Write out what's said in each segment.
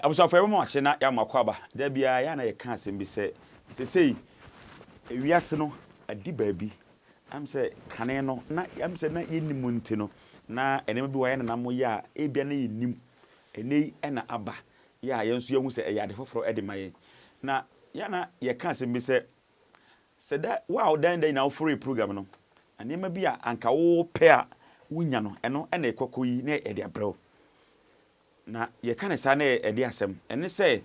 Abusuafo, yɛbɛma wakye na yɛama akɔ aba. Da biara yɛ a na yɛka asɛm bi sɛ, sesei ewiase no adi baabi. Am sɛ kane no na am sɛ na yɛnnim nti no, na nneɛma bi wɔ a yɛn nenam yɛ a ebia na yɛnnim. Ɛnnɛ yi na aba yɛ a yɛn nso yɛahu sɛ ɛyɛ ade foforɔ de ma yɛn. Na yɛ a na yɛka asɛm bi sɛ, sɛ da wo a dan da nyinaa woforee program no, na nneɛma bi a anka wopɛ a wonya no, ɛno na ɛkɔkɔ yi na yɛde abrɛ wo. Na yɛka no saa na ɛde asɛm. Ɛne sɛ,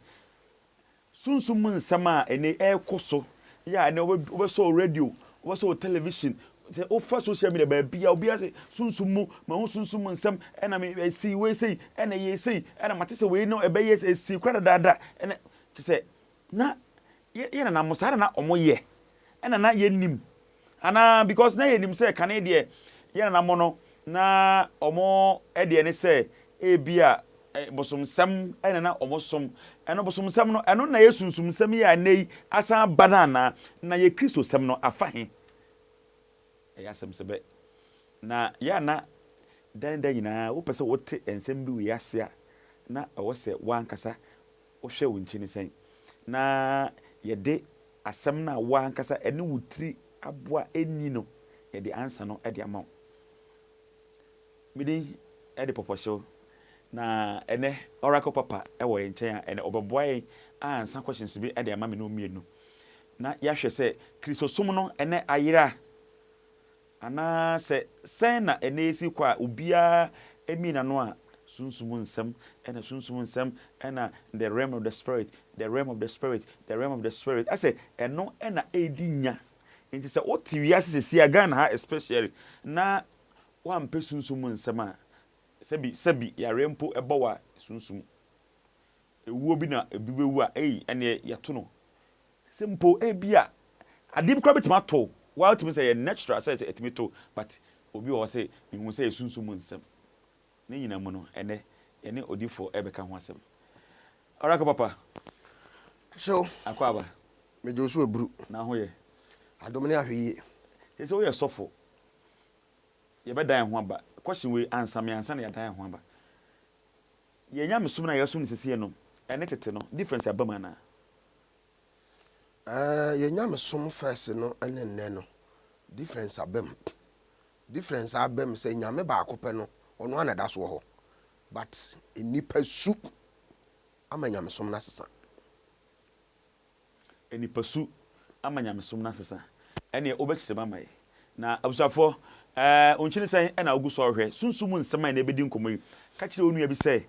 sunsum mu nsɛm a ɛnnɛ ɛrekɔ so, yɛ a ɛnnɛ wobɛsɔ wo radio, wobɛsɔ wo television, sɛ wofa social media baabi a obiara sɛ sunsum mu, mahu sunsum mu nsɛm, ɛna me ɛsii wei sei, ɛna ɛyɛ sei, ɛna mate sɛ wei no ɛbɛyɛ sɛ ɛsii kora dadaada, ɛna kyerɛ sɛ na yɛ nananom saa na na wɔyɛ, ɛna na yɛnnim. Anaa because na yɛnim sɛ kane deɛ yɛn nananom no na wɔn deɛ ne sɛ ebia bosomsɛm na na wɔn som. Ɛno bosomsɛm no ɛno na ɛyɛ sunsumsɛm yi a ɛnnɛ yi asan aba no anaa? Na yɛ Kristosɛm no afa he? Ɛyɛ asɛm sɛ bɛ. Na yɛ a na da ne da nyinaa wopɛ sɛ wote nsɛm bi wei ase a na ɛwɔ sɛ w'ankasa wohwɛ wo nkyi ne sɛn? Na yɛde asɛm no a wo ankasa ɛne wo tiri aboa nni no, yɛde ansa no de ama wo. Me din de Pɔpɔhyew, na ɛnɛ Oracle Papa wɔ yɛn nkyɛn a ɛnɛ ɔbɛboa yɛn ansa questions bi de ama me ne wo mmienu. Na yɛahwɛ sɛ Kristosom no ɛnɛ ayera. Anaa sɛ sɛn na ɛnnɛ yɛsi kɔ a obiara mii n'ano a sunsum nsɛm ɛna sunsum nsɛm ɛna the realm of the spirit, the realm of the spirit, the realm of the spirit asɛ ɛno ɛna ɛredi nya. Nti sɛ wote wiase seesei a Ghana ha especially na woampɛ sunsum nsɛm a sɛbi sɛbi yareɛ mpo ɛbɔ wo a sunsum ewuo bi na ebi bɛwu a ei ɛneɛ yɛto no Sɛ mpo ebia adeɛ bi koraa bɛtumi ato wo a wotumi sɛ ɛyɛ natural sɛ ɛtumi to but obi wɔ hɔ sɛ mehu sɛ ɛyɛ sunsum mu nsɛm. Ne nyinaa mu no ɛnɛ yɛne odiyifoɔ ɛrebɛka ho asɛm. Oracle papa. Hyew. Akwaaba. Megye wo so aburu. Na ho yɛ. Adom ne ahwɛyie. Sɛ woyɛ sɔfo yɛbɛdan yɛn ho aba. Question wei ansa me ansa na yɛadan yɛn ho aba. Yɛn nyamesom no a yɛsom no seesei no ɛne tete no difference aba mu anaa? Ɛɛ yɛn nyamesom first no ne nnɛ no difference aba mu. Difference aba mu sɛ Nyame baako pɛ no ɔno ara na ɛda so wɔ hɔ but nnipa su ama nyamesom no asesa. Nnipa su ama nyamesom no asesa. Ɛneɛ wobɛkyerɛ mu ama yɛ. Na abusuafoɔ, ɛɛ onkyini sɛn na wogu so rehwɛ sunsum mu nsɛm a yɛne ɛbɛdi nkɔmmɔ yi? Ka kyerɛ wo nua bi sɛ,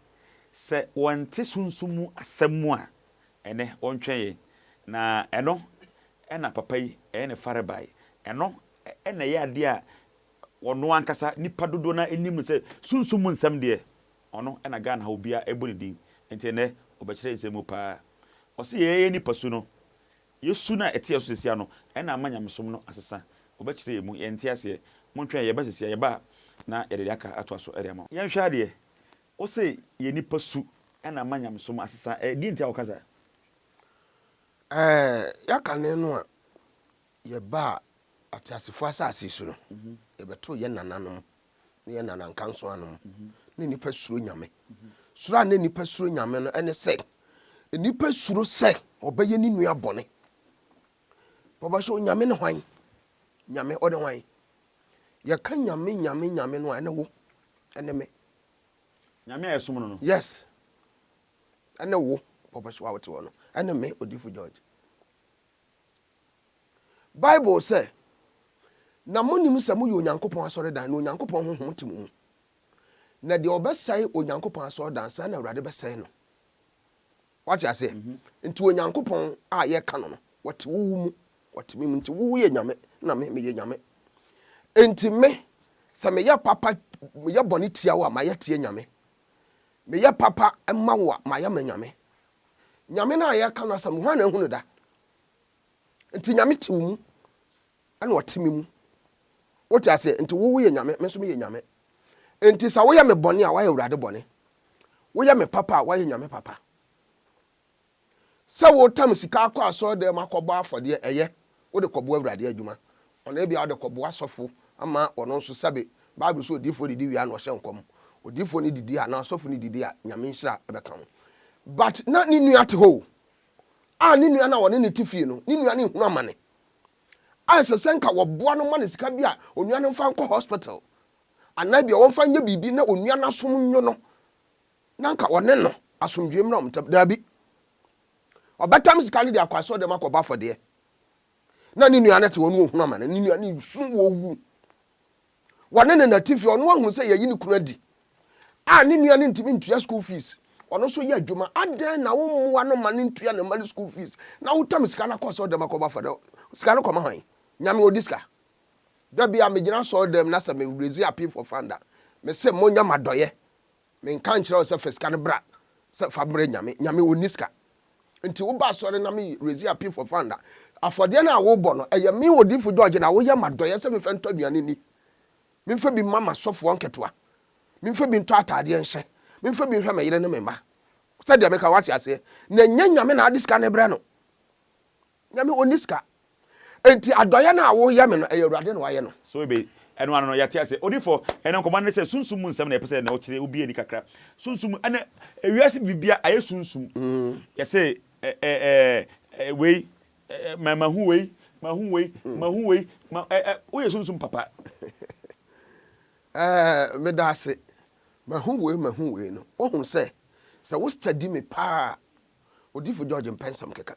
sɛ wɔnte sunsum mu asɛm mu a, Ɛnnɛ, wɔntwɛn yɛn. Na ɛno na papa yi ɛyɛ ne farebae. Ɛno na ɛyɛ adeɛ a ɔno ankasa nnipa dodoɔ no ara nim no sɛ sunsum mu nsɛm deɛ, ɔno na Ghana ha obiara bɔ ne din. Nti ɛnnɛ, ɔbɛkyerɛ nsɛm mu paa. Ɔse yɛn yɛn nipasu no, yɛn su no a ɛte yɛn so seesei ano, ɛna ama nyamesom no asesa. Ɔbɛkyerɛ yɛn mu, yɛnte aseɛ. Montwɛn, yɛba seesei a, yɛba a na yɛde deɛ aka atoa so de ama wo. Yɛnhwɛ adeɛ, Wose yɛn nipa su na ama nyamesom asesa, ɛdeɛn nti a woka saa? Ɛɛ, yɛakane no a yɛbaa ateasefoɔ asase so no, yɛbɛtoo yɛn nananom ne yɛn nanankansoanom ne nnipa suro Nyame. Suro a na nnipa suro Nyame no ne sɛ, nnipa suro sɛ ɔbɛyɛ ne nua bɔne. Papa sɛ Onyame ne hwan? Nyame ɔne hwan? Yɛka Nyame Nyame Nyame no a ɛne wo, ɛne me. Nyame a yɛsom no no. Yes. Ɛne wo, Papa Hyew a wote hɔ no. Ɛne me, Odifo George. Bible sɛ, Na monim sɛ moyɛ Onyankopɔn asɔredan, na Onyankopɔn honhom te mo mu. Na deɛ ɔbɛsɛe Onyankopɔn asɔredan, saa na Awurade bɛsɛe no. Wate aseɛ? Nti Onyankopɔn a yɛka no no, ɔte wo mu, ɔte me mu. Nti wo woyɛ Nyame, na me meyɛ Nyame. Nti me, sɛ meyɛ papa, meyɛ bɔne tia wo a, mayɛ tia Nyame. Meyɛ papa ma wo a, mayɛ ma Nyame. Nyame no a yɛka no asɛm no, hwan na ahu no da? Nti Nyame te wo mu, ɛna ɔte me mu. Wote aseɛ? Nti wo woyɛ Nyame, me nso meyɛ Nyame. Nti sɛ woyɛ me bɔne a, woayɛ Awurade bɔne. Woyɛ me papa a, woayɛ Nyame papa. Sɛ wotam sika akɔ asɔredan mu akɔbɔ afɔdeɛ, ɛyɛ, wode kɔboa Awurade adwuma. Ɔno ebia wode kɔboa sɔfo ama ɔno nso sɛbe Bible sɛ odiyifoɔ didi wie a na ɔhyɛ nkɔm. Odiyifoɔ no didi a anaa ɔsɔfo no didi a, Nyame nhyira bɛka ho. But na ne nua te hɔ o. A ne nua no a ɔne no te fie no, ne nua no rehunu amane. A ɛsɛ sɛ nka wɔboa no ma no sika bi a onua no mfa nkɔ hospital anaa bi a wɔmfa nyɛ biribi na onua no asom nnwo no na nka ɔne no asomdwoe mmra wɔn ntam. Daabi. Ɔbɛtam sika no de akɔ asɔrdan akɔbɔ afɔdeɛ. Na ne nua no te hɔ no ɔhunu amane, ne nua no resu ɔrewu. Wɔne no na te fie, ɔno ahunu sɛ yɛayi ne kunu adi a ne nua no ntumi ntua school fees, ɔno nso yɛ adwuma, adɛn na wommoa no ma no ntua ne mma no school fees na wotam sika no akɔ asɔrdan akɔbɔ afɔdeɛ? Sika no kɔma hwan? Nyame ɔdi sika? Da bi a megyina asɔrdan mu na sɛ me raise appeal for fund a, mese monyɛ m'adɔyɛ. Menka nkyerɛ wo sɛ fa sika no bra sɛ fa brɛ Nyame. Nyame ɔnni sika. Nti woba asɔre na me raise appeal for fund a, afɔdeɛ no a wobɔ no, ɛyɛ me Odiyifo George na woyɛ m'adɔeɛ sɛ memfa ntɔ aduane nni, memfa bi mma m'asɔfoɔ nketewa, memfa bi ntɔ ataadeɛ nhyɛ, memfa bi nhwɛ me yere ne me mma. Sɛdeɛ meka woate aseɛ? Na ɛnyɛ Nyame na ade sika no brɛ no. Nyame ɔnni sika. Enti adɔeɛ no a woyɛ me no, ɛyɛ Awurade na wayɛ no. So ebe, ɛno ano no, yɛate ase. Odifo, ɛnɛ nkɔmmɔ no ne sɛ sunsum mu nsɛm na yɛpɛ sɛ ɛnɛ wokyerɛ, wobue ani kakra. Sunsum mu, ɛnɛ ewiase biribiara ayɛ sunsum. Yɛse ɛ ɛ ɛ wei, ɛ ma mahu wei, mahu wei, mahu wei, ma ɛ ɛ woyɛ sunsum papa. Ɛɛ, meda ase. Mahu wei, mahu wei no, woahu sɛ, sɛ wo study me paa a, Odifo George mpɛ nsɛm keka.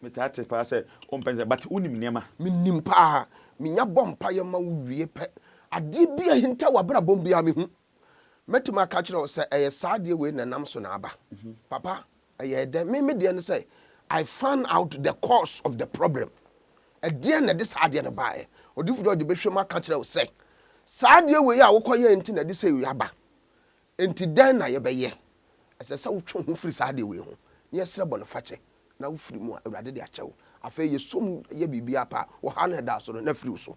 Metaa te paa sɛ wompɛ nsɛm but wonim nneɛma. Menim paa. Menya bɔ mpaeɛ ma wo wie pɛ, adeɛ bi a ahinta w'abrabɔ mu biara mehu. Mɛtumi aka akyerɛ wo sɛ ɛyɛ saa adeɛ wei na ɛnam so na aba. Papa, ɛyɛɛ dɛn? Me me deɛ ne sɛ, I found out the cause of the problem. Ɛdeɛn na ɛde saa adeɛ no baeɛ? Odiyifo George bɛhwɛ mu aka akyerɛ wo sɛ, saa adeɛ wei a wokɔyɛɛ nti na ɛde sei wei aba. Enti dɛn na yɛbɛyɛ? Ɛsɛ sɛ wotwe wo ho firi saa adeɛ wei ho, na yɛsrɛ bɔnefakyɛ, na wofiri mu a, Awurade de akyɛ wo. Afei yɛsɔ mu yɛ biribiara pɛ a, ɔhaw no a ɛdaa so no, na afiri wo so.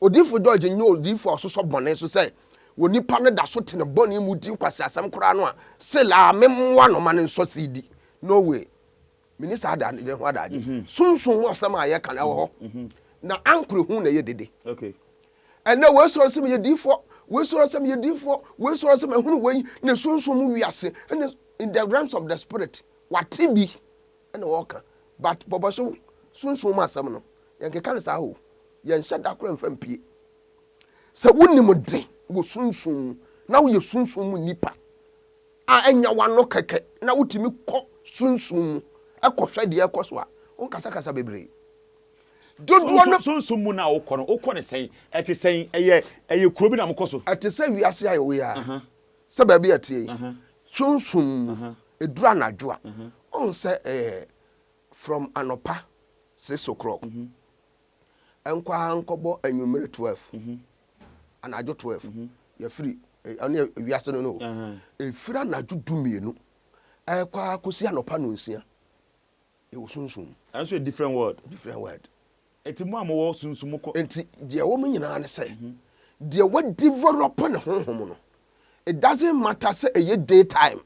Odiyifo George nyɛ odiyifo a ɔsosɔ bɔne so sɛ onipa no da so te ne bɔne mu di nkwaseasɛm koraa no a, still a memmoa no ma no nsɔ CD. No way. Menni saa da no ho adagye. Sunsum mu asɛm a yɛka no, ɛwɔ hɔ. Na ankorɛ hu na ɛyɛ dede. Ɛnnɛ wei sɔre sɛ meyɛ diifoɔ, wei sɔre sɛ meyɛ diifoɔ, wei sɔre sɛ mahunu wei, ne sunsum mu wiase, ɛne in the realms of the spirit, wate bi ɛna wɔka. But bɔbɔ so sunsum mu asɛm no, yɛnkeka no saa o. Yɛnhyɛ da koraa mfa mpie. Sɛ wonim de wɔ sunsum mu, na woyɛ sunsum mu nipa a ɛnyɛ w'ano kɛkɛ na wotumi kɔ sunsum mu kɔhwɛ deɛ ɛkɔ so a, wonkasakasa bebree. Dodoɔ no. Sunsum mu no a wokɔ no, wokɔ no sɛn? Ɛte sɛn? Ɛyɛ ɛyɛ kuro bi na mokɔ so? Ɛte sɛ wiase a yɛwɔ yi ara. Sɛ baabi a ɛteɛ yi, sunsum mu, ɛduru anadwo a, wohu sɛ ɛɛ from anɔpa 6 o'clock nkɔ ara nkɔbɔ anwummere 12, anadwo 12, yɛfiri ɛne wiase no no o, ɛfiri anadwo 12 ɛkɔ ara kɔsi anɔpa nonsia. Yɛwɔ sunsum mu. Ɛno nso yɛ different world. Different world. Enti mo a mowɔ sunsum mu kɔ. Enti deɛ ɛwɔ mu nyinaa ne sɛ, deɛ wa develop ne honhom no, it doesn't matter sɛ ɛyɛ day time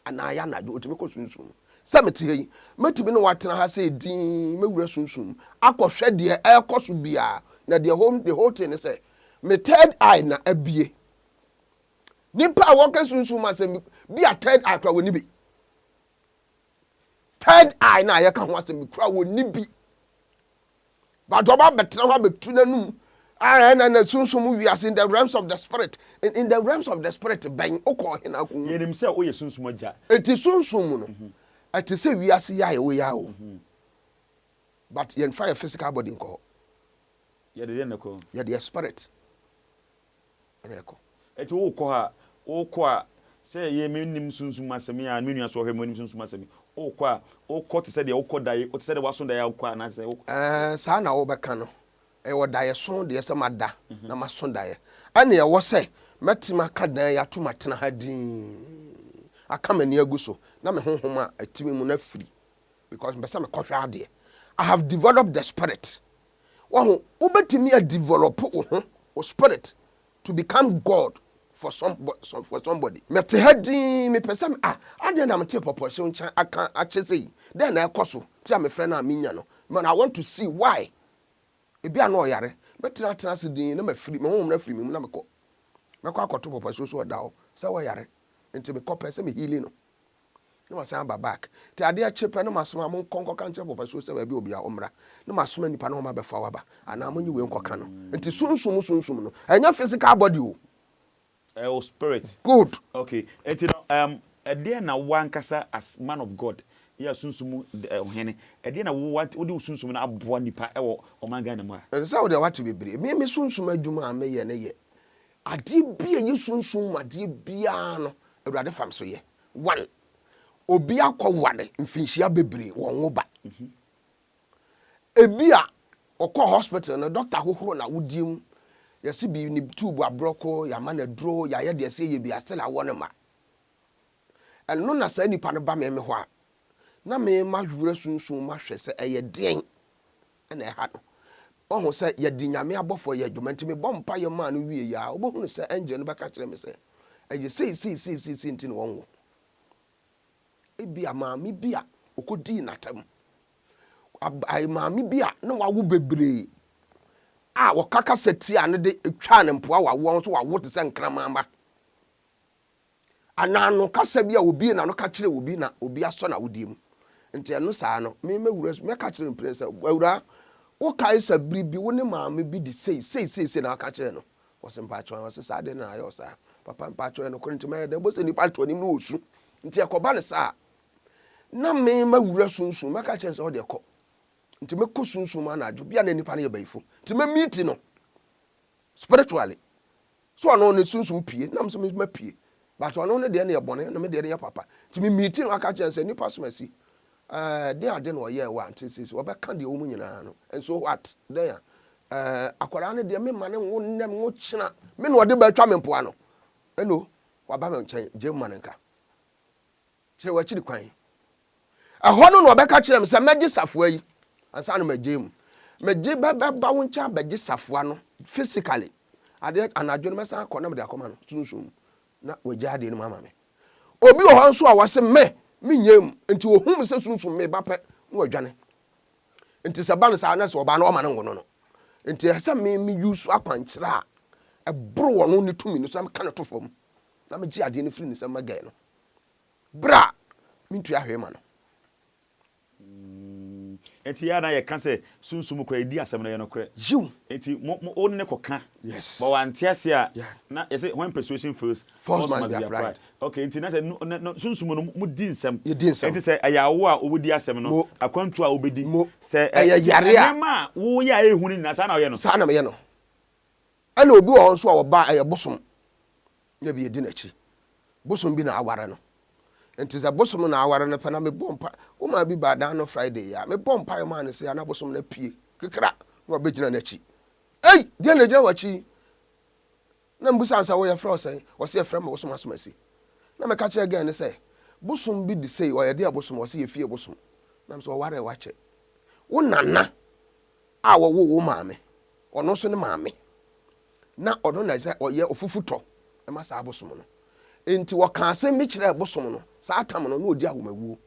anaa ɛyɛ anadwo, ɔtumi kɔ sunsum mu. Sɛ mete ha yi, mɛtumi ne wo atena ha sɛ dinn, mɛwura sunsum mu akɔhwɛ deɛ ɛrekɔ so biara, na deɛ whole, the whole thing ne sɛ, me third eye na abue. Nipa a wɔka sunsum mu asɛm bi a third eye koraa wɔnni bi. Third eye no a yɛka ho asɛm bi koraa wɔnni bi. But ɔba abɛtena hɔ abɛtu n'anum ɛna na sunsum wiase in the realms of the spirit in, in the realms of the spirit bɛn wokɔ ɔhe na akɔhu. Yɛnim sɛ woyɛ sunsum agya. Enti sunsum mu no ɛte sɛ wiase yi a yɛwɔ yi ara o. But yɛnfa yɛ physical body nkɔ hɔ. Yɛde deɛn na ɛkɔ? Yɛde yɛ spirit. na ɛkɔ. Enti wokɔ hɔ a, wokɔ a, sɛ yɛ mennim sunsum asɛm yi a, me nua so ɔhwɛ me ɔnim sunsum asɛm yi, wokɔ a, wokɔ te sɛ deɛ wokɔ dae, te sɛ deɛ woaso daeɛ a wokɔ anaasɛ wokɔ. Ɛɛ, saa na wobɛka no. Ɛwɔ daeɛso deɛ sɛ mada na maso daeɛ. Ɛnna ɛwɔ sɛ mɛtumi aka dan yi atom atena ha dinn, aka m'ani agu so, na me honhom a ɛte me mu no afiri, because mepɛ sɛ mekɔhwɛ adeɛ. I have developed the spirit. Wahu, wobɛtumi a develop wo ho, wo spirit to become God for some, for somebody. Mete ha dinn, mepɛ sɛ, ah, adɛn na mete pɔpɔhyew nkyɛn aka akyɛ sei? Dɛn na ɛkɔ so ti a mefrɛ no a menya no? Man, I want to see why. Ebi a na ɔyare. Mɛtena atena ase dinn na mafiri, me honhom no afiri me mu na mekɔ. Mɛkɔ akɔto pɔpɔhyew so ɔda hɔ sɛ ɔyare. Nti mekɔ pɛ sɛ me heali no. Na masan aba back. Nti adeɛ kye pɛ na masoma mo nkɔ nkɔka nkyerɛ Papa Suo sɛ baabi a obiara ɔmmra. Na masoma nnipa na wɔn abɛfa wo aba. Anaa monye wei nkɔka no. Nti sunsum mu sunsum no, ɛnyɛ physical body o. Ɛyɛ wo spirit. Good. Okay, nti no um, ɛdeɛn na wo ankasa as man of God, yɛ a sunsum mu ɔhene, ɛdeɛn na wo wode wo sunsum no aboa nnipa wɔ ɔman Ghana mu ha? Ɛsɛ sɛ wo deɛ woate bebree. Me me sunsum adwuma a meyɛ no yɛ adeɛ bi a ɛyɛ sunsum mu adeɛ biara no Awurade fa me so yɛ. One, obi akɔware mfinhyia bebree wɔnwo ba. Ebia ɔkɔɔ hospital no, doctor hohoro n'awodeɛ mu, yɛse bi ne tube aborɔko, yɛama no aduro, yɛayɛ deɛ ɛsɛ yɛ biara, still awoɔ no mma. Ɛno na saa nipa no ba me me hɔ a, na me mawerɛ sunsum mahwɛ sɛ ɛyɛ deɛn na ɛha no. Wahu sɛ yɛde Nyame abɔfoɔ yɛ adwuma, nti mebɔ mpaeɛ maa no wieɛ a, wobɛhunu sɛ angel no bɛka kyerɛ me sɛ ɛyɛ sei sei sei sei sei nti na wɔnwo. Ebia maame bi a ɔkɔdii n'atam, maame bi a na wawo bebree a wɔka kasa tiaa no de twaa no mpoa wɔ awoɔ ho so wawo te sɛ nkraman mma. Anaa ano kasa bi a obie n'ano ka kyerɛ obi na obi asɔ n'awodeɛ mu. Nti ɛno saa no, me mɛwura mɛka kyerɛ no mprenu sɛ, awuraa, wokae sɛ bere bi wo ne maame bi de sei sei sei sei na waka kyerɛ no. Ɔse mpakyɛw ɛ? Ɔse saa deɛ na ayɛ wo saa? Papa mpakyɛw ɛ nokorɛ nti mɛyɛ dɛn? Wobɛhu sɛ nipa to anim na ɔsu. Nti ɛkɔba no saa a, na me mawura sunsum, mɛka kyerɛ no sɛ ɔdeɛ kɔ. Nti mɛkɔ sunsum mu anadwo, bia na nipa no yɛ bayifo. Nti mɛ meet no spiritually. So ɔno ne sunsum pue, na me nso mapue. But ɔno ne deɛ no yɛ bɔne, na me deɛ no yɛ papa. Nti me meet no aka kyerɛ no sɛ nipa som asi. Ɛɛ deɛn ade na ɔyɛɛ wo a nti sisi ɔbɛka deɛ ɛwɔ mu nyinaa no and so what dɛn a ɛɛ akwadaa no deɛ mema no nwo nnɛ nwo kyena me na ɔde bɛtwa me mpoano ɛno waba me nkyɛn gye ma no nka kyerɛ w'akyiri kwan ɛhɔ no na ɔbɛka kyerɛ me sɛ mɛgye safoa yi ansa na magye mu megye bɛba wo nkyɛn abɛgye safoa no physically adeɛ anadwo no mɛsan akɔ na mede akɔma no sunsum na wagya adeɛ no mu ama me Obi wɔ hɔ nso a ɔse me, menyɛ mu, nti ohu me sɛ sunsum meba pɛ na wadwane. Nti sɛ ba no saa na sɛ ɔbaa no ɔma no nwo no no. Nti ɛsɛ sɛ me me use akwankyerɛ a ɛboro ɔno ne tumi no so na meka no to fam na megye adeɛ no firi ne nsam ma gɛɛ no. Berɛ a mentua hwee ma no. Enti yɛ a na yɛka sɛ sunsum kora yɛdi asɛm no ɛyɛ nokorɛ. Yiw. Enti mo mo wo ne no kɔka. Yes. But wante ase a Yeah. na yɛse when persuasion fails Force must be applied. Okay enti na sɛ no na no sunsum no mo di nsɛm. Yɛdi nsɛm. Enti sɛ ɛyɛ awo a wobɛdi asɛm no, Mo. akwantuo a wobɛdi, Mo. sɛ ɛ Ɛyɛ yare a. nneɛma a woyɛ a ɛyɛ hu no nyinaa saa na woyɛ no. Saa na meyɛ no. Ɛna obi wɔ hɔ nso a ɔba a ɛyɛ bosom na bi edi n'akyi. Bosom bi na aware no. Nti sɛ bosom na aware no pɛ na mebɔ mpa. Wo maa bi baa dan no Friday yi a, mebɔ mpaeɛ maa no sɛ a na bosom no apue kekra na wabɛgyina n'akyi. Ei! Deɛn na ɛgyina w'akyi yi? Na mebisa no sɛ, wo yɛfrɛ wo sɛn? Ɔse yɛfrɛ me bosom asomasi. Na meka kyerɛ girl no sɛ, bosom bi de sei, ɔyɛ deɛ bosom? Ɔse yɛ fie bosom. Na mesɛ ɔwaree wakyɛ. Wo nana a wɔwoo wo maame, ɔno nso ne maame, na ɔno na ɛsɛ ɔyɛ ofufutɔ ma saa bosom no. Enti wɔkaa asɛm bi kyerɛɛ bosom no, saa tam no, na ɔdi ahomawuo.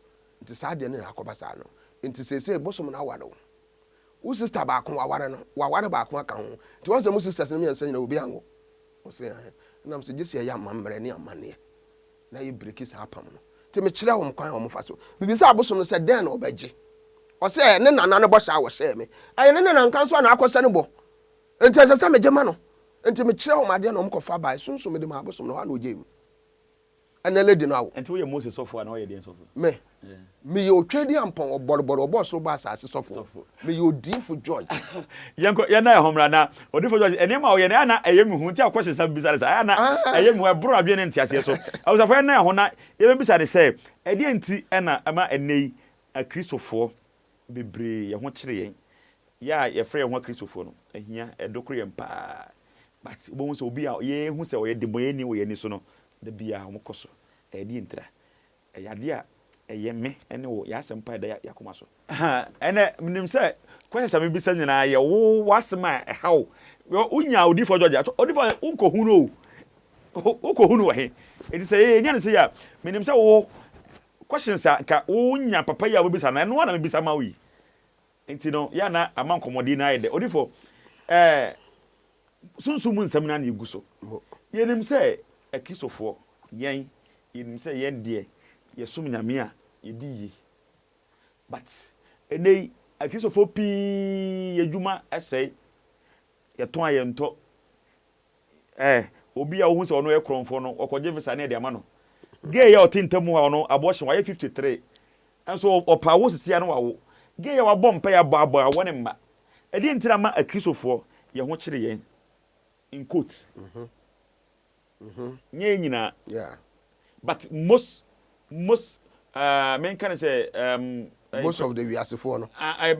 Nti saa deɛ no na akɔba saa no. Nti seesei bosom no aware wo. Wo sista baako waware no, waware baako aka ho. Nti wɔn sɛ mo sisters no mmiɛnsa nyinaa obi anwo. Ɔse ahe. Ɛnam sɛ gye sɛ yɛyɛ amammerɛ ne amanneɛ na yɛ breki saa apam no. Nti mekyerɛɛ wɔn kwan a wɔfa so. Mebisaa abosom no sɛ dɛn na ɔbɛgye? Ɔse ɛyɛ ne nana no bɔhyɛ a wɔhyɛɛ me. Ɛyɛ ne nana nka nso a na akɔhyɛ no bɔ. Nti ɛsɛ sɛ megye ma no. Nti mekyerɛɛ wɔn adeɛ na wɔkɔfa bae. Sunsum mede maa abosom no, hɔ ara na ɔgyee mu. Ɛnɛ lady no awo. Nti woyɛ Mose sɔfo anaa woyɛ deɛn sɔfo? Me? Meyɛ Otwedeampɔn, ɔbɔrebɔre, ɔbɔɔ soro bɔɔ asase sɔfo. Meyɛ Odiyifo George. Yɛnkɔ, yɛnna yɛn ho mmra na Odiyifo George, nneɛma a ɔyɛ no, ɛyɛ a na ɛyɛ me hu, nti a questions a mebisa no saa, ɛyɛ a na ɛyɛ me hu, ɛboro adwene ne nteaseɛ so. Abusuafoɔ, yɛnna yɛn ho na yɛbɛbisa no sɛ, ɛdeɛn nti na ɛma ɛnnɛ yi Akristofoɔ bebree yɛn ho kyere yɛn? Yɛ a yɛfrɛ yɛn ho Akristofoɔ no, ahia, ɛdokoro yɛn paa. But wobɛhu sɛ obi a yɛhu sɛ ɔyɛ debɔneyɛni wɔ yɛn ani so no, da biara wɔkɔ so. Ɛyɛ deɛ ntira. Ɛyɛ adeɛ a ɛyɛ me ne wo, yɛn asɛm pa a ɛda yɛn akoma so. Ɛnɛ, menim sɛ questions a mebisa nyinaa yɛ wo w'asɛm a ɛha wo. Wonya odiyifoɔ George a, odiyifoɔ wonkɔhu no o. Wokɔhu no wɔ he? Enti sɛ yɛnya no sei a, menim sɛ wo questions a nka wonya papa yi a wobɛbisa no, ɛno ara na mebisa ma wo yi. Enti no, yɛ a na ama nkɔmmɔden no ayɛ dɛ. Odiyifoɔ, ɛɛ, sunsum mu nsɛm no ara na yɛgu so. Yɛnim sɛ Akristofoɔ, yɛn, Yɛnim sɛ yɛn deɛ yɛsom Nyame a yɛdi yie. But ɛnnɛ yi Akristofoɔ pii adwuma sɛe. Yɛtɔn a yɛntɔ. Eh, obi a wohu sɛ ɔno yɛ korɔmfoɔ no, ɔkɔgye visa na yɛde ama no. Gay a ɔte ntam hɔ a ɔno abortion wayɛ 53 nso ɔpɛ awo sisi a na wawo. Gay a wabɔ mpaeɛ abɔ abɔ awɔ ne mma. Ɛdeɛn nti na ama Akristofoɔ yɛn ho kyere yɛn? In quote. Nyɛ yɛn nyinaa. Yeah. But most most uh, menka ne sɛ most of the wiasefoɔ no.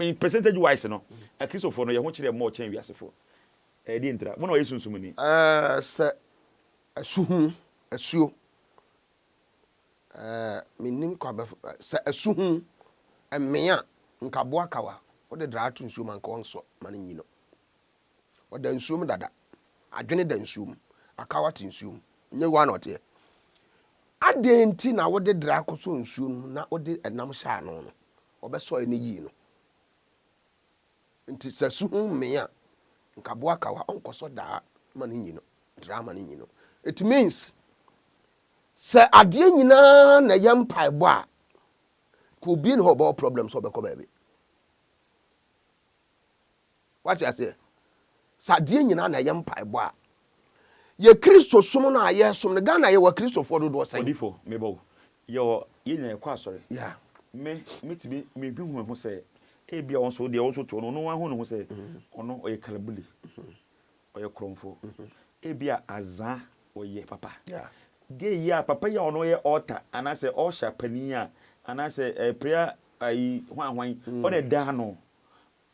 In percentage wise no, Akristofoɔ no yɛn ho kyere yɛn more kyɛn wiasefoɔ. Ɛyɛ deɛ ntira? Mo na ɔyɛ sunsum ni. Ɛɛ sɛ asu ho asuo ɛɛ mennim kwan bɛf sɛ asu ho mmee a nka aboa kawa wode draa to nsuo mu anka ɔnsɔ ma no nyi no. Ɔda nsuo mu dada. Adwene da nsuo mu. Akawa te nsuo mu. Nyɛ woa na ɔteɛ. Adɛn nti na wode draa kɔsɔ nsuo no mu na wode ɛnam hyɛ ano no? Ɔbɛsɔe no yii no. Nti sɛ su ho mmee a, nka boa kawa ɔnkɔsɔ daa ma no nyi no, draa ma no nyi no. It means sɛ adeɛ nyinaa na ɛyɛ mpaebɔ a, nka obi ni hɔ ɔbɛwɔ problem sɛ ɔbɛkɔ baabi. Wate aseɛ? Sɛ adeɛ nyinaa na ɛyɛ mpaebɔ a, yɛ Kristo som no a yɛsom no, Ghana yɛwɔ Akristofoɔ dodoɔ sɛn? Odifo, meba o. Yɛwɔ, yɛn nyinaa yɛkɔ asɔre. Yeah. Me, metumi, mehu me ho sɛ, ebia wo nso, deɛ wo nso te hɔ no, ɔno ahu ne ho sɛ, ɔno ɔyɛ kalabuli, ɔyɛ korɔmfoɔ. Ebia azaa ɔyɛ papa. Yeah. Gay yi a, papa yi a ɔno yɛ altar, anaasɛ usher panin a, anaasɛ eh, prayer ayi, hwan hwan, ɔna ɛda ano.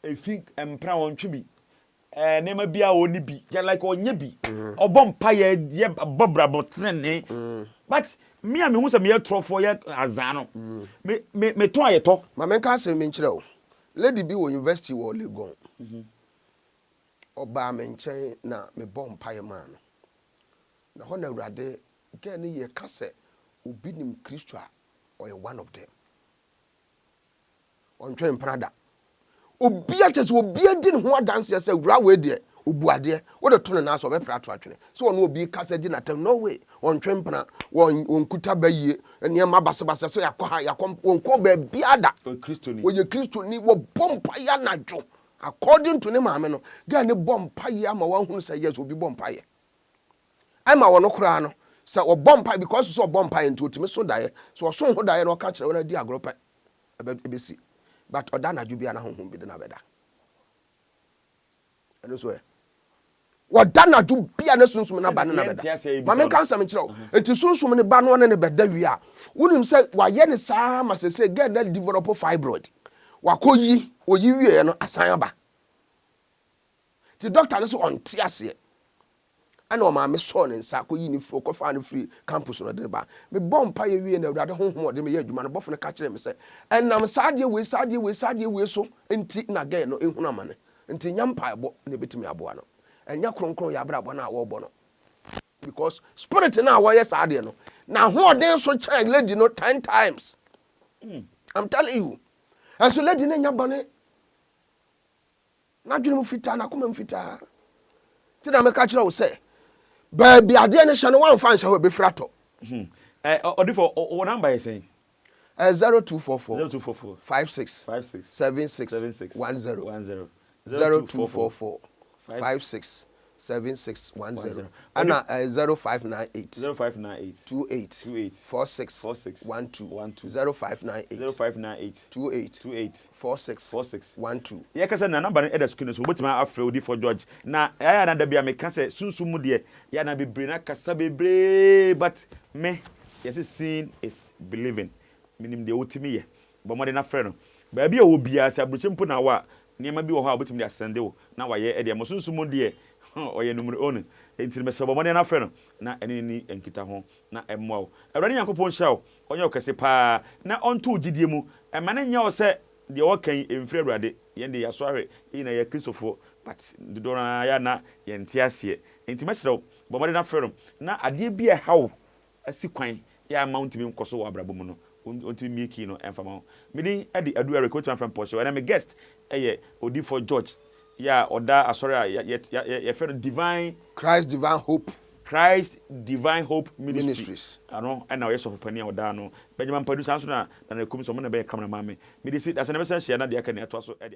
Efi mpena ɔntwe bi. Ɛɛ nneɛma bi a ɔnni bi. Yɛ like ɔnyɛ bi. Ɔbɔ mpaeɛ yɛ bɔ brabɔ tenenee. But me a mehu sɛ meyɛ torɔfoɔ yɛ azaa no, me me metɔn a yɛtɔ. Ma menka asɛm bi nkyerɛ wo. Lady bi wɔ university wɔ Legon. Ɔbaa me nkyɛn na mebɔɔ mpaeɛ maa no. Na hɔ na Awurade, girl no yɛka sɛ obi nim Kristo a, ɔyɛ one of them. Ɔntwɛn mpena da. Obia kyɛ sɛ obia di ne ho adanseɛ sɛ wura wei deɛ obu adeɛ wode to ne nan so ɔbɛpra ato atwene sɛ ɔne obi kasa di n'atɛm no way ɔntwe mpena wɔn wɔnkuta bayie nneɛma basabasa sɛ yɛakɔ ha yɛakɔ wɔnkɔ baabiara da Ɔyɛ Kristoni. Kristoni wɔbɔ mpaeɛ anadwo according to ne maame no girl ne bɔ mpaeɛ ama wahunu sɛ yes obi bɔ mpaeɛ ɛma wɔn koraa no sɛ ɔbɔ mpaeɛ because sɛ ɔbɔ mpaeɛ nti otumi so daeɛ sɛ ɔso ho daeɛ na ɔka kyerɛ wɔn adi agorɔ pɛ ɛbɛ ɛbɛsi but ɔda anadwo bi a na honhom bi de no abɛda ɛno nso ɛ wɔda anadwo bi a na sunsum no aba ne no abɛda ma menka nsɛm nkyerɛ wo nti sunsum no ba no ɔne ne bɛda wie a wonim sɛ wayɛ ne saa ma sɛ sɛ girl na develop fibroid wakɔ yi oyi wieɛ no asan aba Nti doctor no se ɔnte aseɛ. Ɛna ɔmaa me sɔɔ ne nsa kɔyii no firi, ɔkɔfaa no firi campus no ɔde no baa. Mebɔɔ mpaeɛ wieeɛ na Awurade honhom a ɔde me yɛ adwuma no bɔfo no ka kyerɛɛ me sɛ, ɛnam saa adeɛ wei, saa adeɛ wei, saa adeɛ wei so nti na girl no rehunu amane. Nti nyɛ mpaebɔ na ɛbɛtumi aboa no. Ɛnyɛ kronkron yɛ abrabɔ no a wɔrebɔ no. Because spirit no a wɔyɛ saa adeɛ no, n'ahoɔden so kyɛn lady no 10 times. I'm telling you. Ɛnso lady no nyɛ bɔne. N'adwene mu fitaa, n'akoma mu fitaa. Nti na meka kyerɛ wo sɛ, baabi adeɛ no hyɛ no, woamfa anhyɛ hɔ a, ɛbɛfiri atɔ. Ɔdifo, wo number yɛ sɛn? 0244 0244 56 56 76 76 10 10 0244 56 76 10 ɛna 0598 0598 28 28 46 46 12 12 0598 0598 28 28 46 46 12. Yɛkasa na number no ɛda screen no so, wobɛtumi afrɛ Odiyifoɔ George. Na ɛyɛ a na da bi a meka sɛ sunsum mu deɛ yɛ a na bebree na kasa bebree, but me yɛse seeing is believing. Menim deɛ wotumi yɛ. Bɔ mmɔden na frɛ no. Baabi a ɔwɔ biara, sɛ aburokyire mpo na awɔ a, nneɛma bi wɔ hɔ a wobɛtumi de asɛnde wo na wayɛ de ama wo. Sunsum mu deɛ, ɔyɛ numero uno. Enti no mesrɛ wo bɔ mmɔden na frɛ no na ɛne no nni nkitaho na ɛmmoa wo. Awurade Nyankopɔn nhyira wo, ɔnyɛ wo kɛse paa na ɔnto wo gyidie mu. Mma no nyɛ wo sɛ deɛ wɔka yi ɛmfiri Awurade. Yɛn deɛ yɛaso ahwɛ, yɛn nyinaa yɛyɛ Kristofoɔ, but dodoɔ no ara yɛ a na yɛnte aseɛ. Enti mɛsrɛ wo, bɔ mmɔden na frɛ no na adeɛ bi a ɛha wo asi kwan yɛ a mma wontumi nkɔ so wɔ abrabɔ mu no, wontumi mmue key no mfa ma wo. Me din de Adu Eric, wobɛtumi afrɛ me Pɔsio. Ɛnnɛ me guest yɛ Odiyifoɔ George yɛ a ɔda asɔre a yɛfrɛ no Divine Christ Divine Hope. Christ Divine Hope Ministry. Ministries. Ano ɛna ɔyɛ sɔfo panin a ɔdaa no. Benjamin Padu saa nso na Nana Kum sɛ ɔmo na ɛbɛyɛ camera man me. Mede si dasɛ na ɛbɛsan hyia na deɛ aka ni atoa so ɛde.